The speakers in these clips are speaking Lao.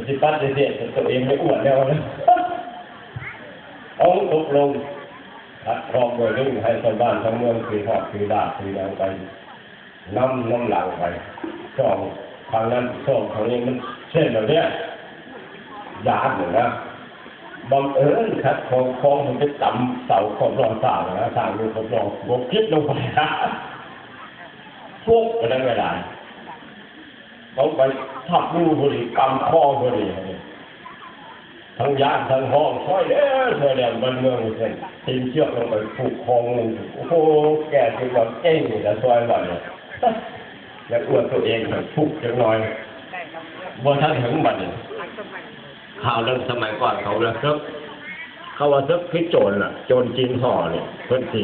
ຊິປະຕິເສດຕົວເອງໄປອວດແລ້ວນະ. ເອົາ ຕົກລົງ ຄັດຄອງໂດຍເລັ່ງໃຫ້ຊາວບ້ານຊາວເມືອງຖືຮອດຖືດາຖືຫຍັງໄປ ນຳ ນຳຫຼັງໄປ ຊ່ອງທາງນັ້ນ ຊ່ອງທາງນີ້ ມັນເຊັ່ນແບບເນີ້ຍ ຢ້ານນະ. ບັງເອີນຂັດຂອງຂອງມັນໄປຕຳເສົາຂອບລ້ອນຊ້າງນະ ຊ້າງຢູ່ຂອບລ້ອນ ບົກກິດລົງໄປ ຟຸກໄປໄດ້ເວລາ ເອົາໄປທັບມືພໍດີ ກຳຄໍພໍດີ. ທັງຢ້ານທັງຮ້ອງ ຊ່ອຍແດ່ ຊ່ອຍແດ່ ບ້ານເມືອງວ່າຊັ້ນ ຕີນເຊືອກລົງໄປຜູກຄໍງູ. ໂອ້ໂຫ ແກ່ຈົນວ່າເກັ່ງນີ້ລະ ຊ່ອຍວ່ານີ້ ຢາກອວດຕົວເອງໃຫ້ທຸກຈັກໜ່ອຍ. ບໍ່ທັນເຖິງບັດນີ້ ຂ່າວເລື່ອງສະໄໝກ່ອນເຂົາລະເສິກ ເຂົາວ່າເສິກຄືໂຈນລະ ໂຈນຈີນຫໍ່ນີ້ ເພິ່ນຊິ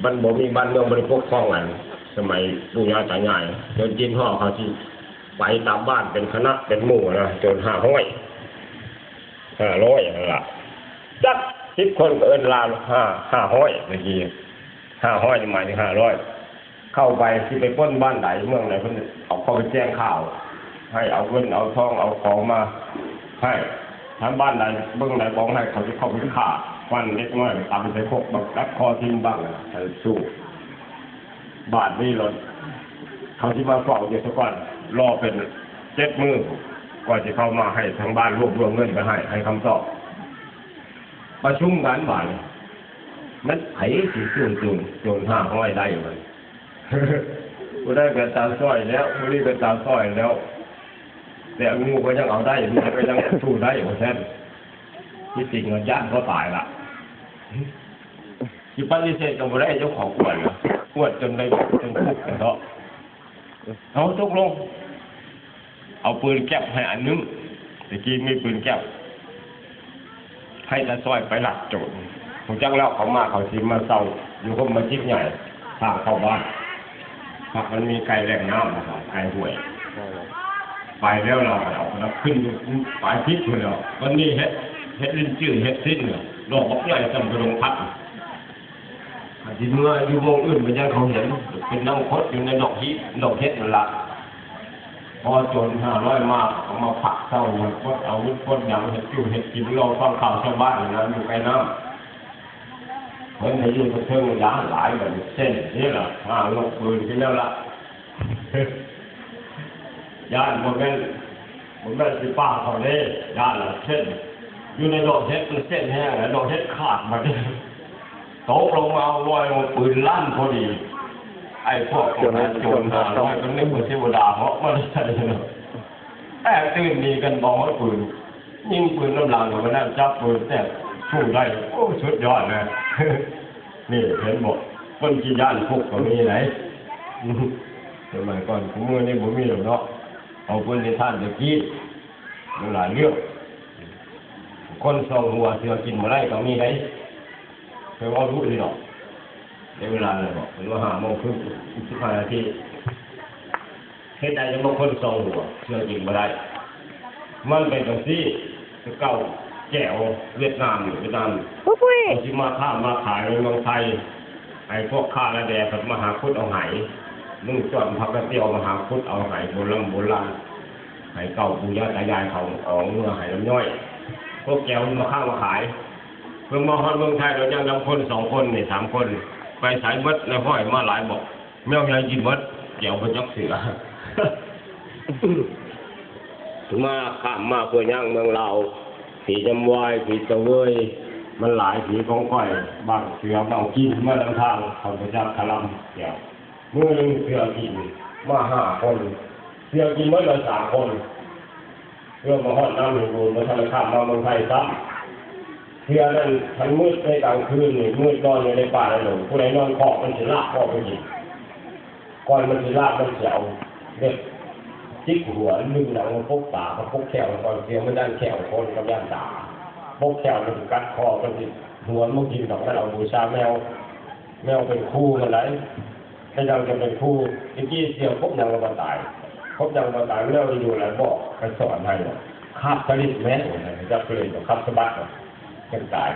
ມັນບໍ່ມີບ້ານເມືອງ ບໍ່ໄດ້ປົກຄອງ ອັນສະໄໝປູ່ຍ່າຕາຍາຍ ໂຈນຈີນຫໍ່ເຂົາຊິໄປຕາມບ້ານເປັນຄະນະເປັນໝູ່ນະ ໂຈນຫ້າຮ້ອຍ ຫ້າຮ້ອຍຫັ້ນລະ ຈັກສິບຄົນກໍເອີ້ນລາວຫ້າ ຫ້າຮ້ອຍ ຕະກີ້ ຫ້າຮ້ອຍນີ້ໝາຍເຖິງຫ້າຮ້ອຍ ເຂົ້າໄປ ຊິໄປປຸ້ນບ້ານໃດເມືອງໃດ ເພິ່ນເອົາເຂົ້າໄປແຈ້ງຂ່າວ ໃຫ້ເອົາເງິນເອົາທອງເອົາຂອງມາໃຫ້ ທາງບ້ານໃດເມືອງໃດບໍ່ໃຫ້ ເຂົາຊິເຂົ້າໄປຂ້າ ຟັນເດັກນ້ອຍ ຕຳໃສ່ຄົກ ບັກຕັດຄໍຖິ້ມບັ້ງໃສ່ສູ້. ບາດນີ້ໂລດ ເຂົາຊິມາເຝົ້າຢູ່ຊະກ່ອນ ລໍເປັນເຈັດມື້ ກວ່າຊິເຂົ້າມາໃຫ້ທາງບ້ານລວບລວມເງິນໄປໃຫ້ ໃຫ້ຄຳຕອບ. ປະຊຸມກັນບາດນີ້ ມັນໃຜຊິສູ້ໂຈນ ໂຈນຫ້າຮ້ອຍໄດ້ບັດນີ້ ຜູ້ນັ້ນກໍຕາມຊ່ອຍແລ້ວ ຜູ້ນີ້ກໍຕາມຊ່ອຍແລ້ວ ແຕ່ງູກໍຍັງເອົາໄດ້ ໝູກໍຍັງສູ້ໄດ້ວ່າຊັ້ນ. ທີ່ຈິງກໍຢ້ານກໍຕາຍລະ ຊິປະຕິເສດກໍບໍ່ໄດ້ ເຈົ້າຂອງອວດ ອວດຈົນໄດ້ ຈົນທຸກແລ້ວເນາະ. ເອົາ ຕົກລົງ ເອົາປືນແກັບໃຫ້ອັນໜຶ່ງ ແຕ່ກີ້ມີປືນແກັບ ໃຫ້ຕາຊ່ອຍໄປລັກໂຈນ. ຮູ້ຈັກແລ້ວ ເຂົາມາ ເຂົາຊິມາເຊົາຢູ່ຮົ່ມໄມ້ຈິກໃຫຍ່ ທາງເຂົ້າບ້ານ ຫາກມັນມີໃກ້ແຫຼ່ງນ້ຳ ໃກ້ຫ້ວຍ. ໄປແລ້ວລາວກໍເອົາຂຶ້ນໄປທິດພຸ້ນແລ້ວ. ມັນມີເຫັດ ເຫັດລິ້ນຈື້ ເຫັດສິນ ດອກບັກໃຫຍ່ສ່ຳກະດົງພັດ. ຄັນຊິເມືອຢູ່ວົງອື່ນ ມັນຢ້ານເຂົາເຫັນ ເປັນນັ່ງຄົດຢູ່ໃນດອກຮີດ ດອກເຫັດນັ້ນລະ. ພໍໂຈນຫ້າຮ້ອຍມາ ເຂົາມາພັກເຊົາ ປົດເອົາເງິນປົດຫຍັງ ເຮັດຢູ່ເຮັດກິນ ລໍຟັງຂ່າວຊາວບ້ານນັ້ນ ຢູ່ໃກ້ນ້ຳ. ເພິ່ນໄປຢູ່ເທິງໆ ຢ້ານຫຼາຍ ບັດນີ້ເຊັ່ນນີ້ລະ ຫາລົບປືນຂຶ້ນແລ້ວລະ. ຢ້ານບໍ່ແມ່ນ ບໍ່ແມ່ນຊິປາເຂົາເດ້ ຢ້ານລະເຊັ່ນ ຢູ່ໃນດອກເຫັດ ມັນເຊັ່ນແຮງ ແລະ ດອກເຫັດຂາດບັດນີ້ ຕົກລົງມາ ລອຍລົງ ປືນລັ່ນພໍດີ. ໄອ້ພວກໂຈນຫ້າຮ້ອຍ ມັນນຶກວ່າເທວະດາເຫາະມາແຕ່ໃສເນາະ ແຕກຕື່ນໜີກັນບໍ່ຮອດປືນ ຍິງປືນນຳຫຼັງ ແລ້ວກໍນັ້ນຈັບປືນແຕກສູ້ໄດ້. ໂອ້ ສຸດຍອດເລີຍ. ນີ້ເຫັນບໍ່ ຄົນຂີ້ຢ້ານຄຸກກໍມີໃດ໋ ສະໄໝກ່ອນ. ຄູ່ມື້ນີ້ບໍ່ມີດອກເນາະ ເອົາເປັນນິທານແຕ່ກີ້ ມັນຫຼາຍເລື່ອງ. ຄົນສອງຫົວເສືອກິນບໍ່ໄດ້ກໍມີໃດ໋ ເພິ່ນເວົ້າດຸຢູ່ດອກ. ໄດ້ເວລາແລ້ວເນາະ ເພິ່ນວ່າຫ້າໂມງເຄິ່ງ ອີກສິບຫ້ານາທີ. ເຮັດໃດຈັ່ງບໍ່ຄົນສອງຫົວ ເຊື່ອຈິງບໍ່ໄດ້. ມັນເປັນຈັ່ງຊີ້ ແຕ່ເກົ່າແຈວຫວຽດນາມ ຫວຽດນາມ ເຂົາຊິມາຄ້າມາຂາຍໃນເມືອງໄທ ໃຫ້ພວກຂ້າລະແດ່ເພິ່ນມາຫາຂຸດເອົາໄຫ ນຸ່ງຈ້ອນຜ້າກະຕຽວ ມາຫາຂຸດເອົາໄຫໂບລຳໂບລານ ໄຫເກົ່າປູ່ຍ່າຕາຍາຍເຂົາອອກເມືອໄຫລຳຍ້ອຍ. ພວກແຈວມັນມາຄ້າມາຂາຍ ເພິ່ນມາຮອດເມືອງໄທແລ້ວ ຍັງນຳຄົນສອງຄົນນີ້ ສາມຄົນ ໄປໃສໝົດ ນາຍຮ້ອຍມາຫຼາຍບໍ່? ແມວໃຫຍ່ກິນໝົດ ແຈວບໍ່ຈັກເສືອ ມາຂ້າມມາເພື່ອຍ່າງເມືອງລາວ ຜີຍຳວາຍ ຜີຕະເວີຍ ມັນຫຼາຍ ຜີຂອງຂ້ອຍ ບາງເສືອບາງກິນມານຳທາງ ຂ້ອຍບໍ່ຈັກຄະລຳແຈວ. ມື້ໜຶ່ງເສືອກິນມາຫ້າຄົນ ເສືອກິນໝົດລະສາມຄົນ. ເພື່ອມາຮອດນ້ຳຫຼວງໂດນ ບໍ່ທັນໄດ້ຂ້າມມາເມືອງໄທຊ້ຳ. ເທື່ອນັ້ນທັງມືດໃນກາງຄືນນີ້ ມືດນອນຢູ່ໃນປ່າໃນດົງ ຜູ້ໃດນອນຄອກມັນຊິລາກຄອກໄປກິນ. ກ່ອນມັນຊິລາກ ມັນຊິເອົາເລັບຈິກຫົວ ດຶງໜັງມາປົກຕາ ມາປົກແຂ້ວກ່ອນ ເພື່ອມັນຢ້ານແຂ້ວຄົນກັບຢ້ານຕາ ປົກແຂ້ວມັນຊິກັດຄໍ ມັນຊິ ຫົວມັນບໍ່ກິນດອກ ມັນເອົາບູຊາແມວ ແມວເປັນຄູ່ມັນໄດ໋. ພະເຈົ້າຈະເປັນຜູ້ ຕະກີ້ເຊື່ອຄົບຫຍັງກໍບໍ່ຕາຍ ຄົບຫຍັງບໍ່ຕາຍ ແລ້ວຢູ່ຫຼາຍບໍ່ ກະສອນໃຫ້ ຄາບສະລິດແມ່ນ ຈັກເລີຍຄາບສະບັດ ຈັ່ງຕາຍ.